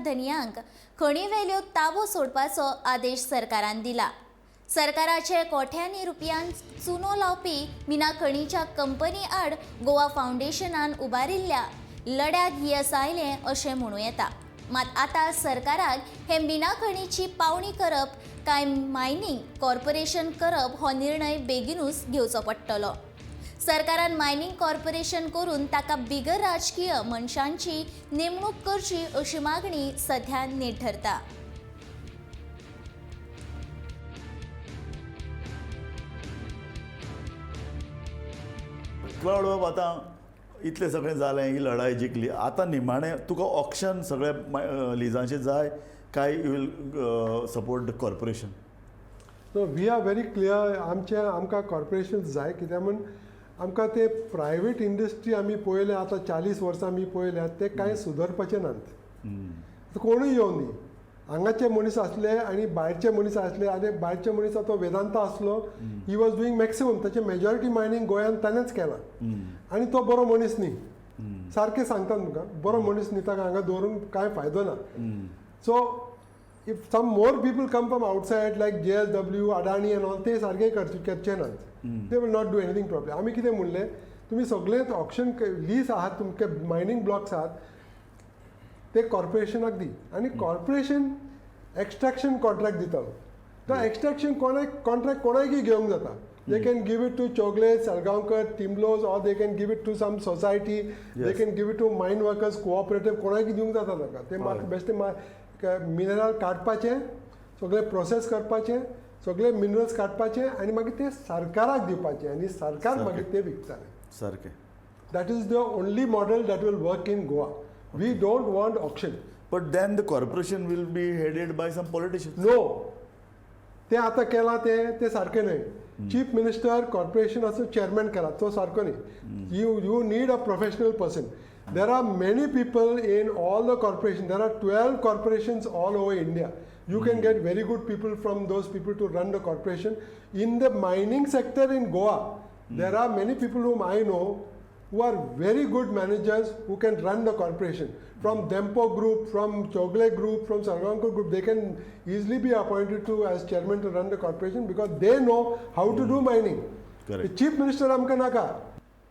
धनयांक खणीवेल्यो ताबो सोडपाचो आदेश सरकारान दिला. सरकाराचे कोट्यांनी रुपयान चुनो लावपी मिना खणीच्या कंपनी आड गोवा फावंडेशनान उबारिल्ल्या लढ्याक येस आयलें अशें म्हणूं येता. मात आतां सरकाराक हे मिना खणीची पावणी करप काय मायनींग कॉर्पोरेशन करप हो निर्णय बेगिनूच घेवचो पडटलो. सरकारान मायनींग कॉर्पोरेशन करून ताका बिगर राजकीय मनशांची नेमणूक करची अशी मागणी सध्या नीट ठरता. क्लावड बाब, आतां इतलें सगळें जालें, ही लढाई जिखली, आतां निमाणें तुका ऑक्शन सगळ्या लिजांचें जाय काय you will support the corporation? No, we are very clear. आमचे आमकां कॉर्पोरेशन जाय, कित्याक म्हूण आमकां ते प्रायवेट इंडस्ट्री आमी पळयल्या, आतां 40 वर्सां आमी पळयल्या, ते कांय सुदरपाचे नात. कोणूय येवन दी, हांगाचे मनीस आसले आनी भायरचे मनीस आसले, आनी भायरचे मनीस तो वेदांता आसलो, he was doing maximum, ताचे मेजॉरिटी मायनींग गोंयांत ताणेंच केलां आनी तो बरो मनीस न्ही, सारकें सांगता तुमकां, बरो मनीस न्ही, ताका हांगा दवरून कांय फायदो ना. So if some more people come from outside like JSW, Adani and all, ते सारके करचे नात, they will not do anything properly. आमी कितें म्हणलें, तुमी सगळेच ऑक्शन लीज आहात, तुमचे मायनींग ब्लॉक्स आहात, ते कॉर्पोरेशनाक दी आनी कॉर्पोरेशन एक्स्ट्रॅक्शन कॉन्ट्रॅक्ट दितालो. तो एक्स्ट्रॅक्शन कोणाक कॉन्ट्रॅक्ट कोणाकय घेवंक जाता. They can give it to Chowgule, Salgaonkar, Timblos, or they can give it to some society, they can give it to mine workers cooperative, कोणाकय दिवंक जाता ताका. ते मात बेश्टे मिनरल काडपाचें, सगळें प्रोसेस करपाचें, सगळे मिनरल्स काडपाचे आनी मागीर ते सरकाराक दिवपाचे आनी सरकार मागीर ते विकताले. सारकें. That is the only model that will work in Goa. We don't want auction. But then the corporation will be headed by some politician. No, ते आतां केलां तें तें सारकें न्हय. चीफ मिनिस्टर कॉर्पोरेशनाचो चेअरमॅन केला तो सारको न्ही. You need a professional person. There are many people in all the corporation. There are 12 corporations all over India. You can get very good people from those people to run the corporation. In the mining sector in Goa, there are many people whom I know who are very good managers who can run the corporation. From Dempo Group, from Chowgule Group, from Salgaonkar Group, they can easily be appointed to as chairman to run the corporation because they know how to do mining. Correct. The chief minister आमकां नाका.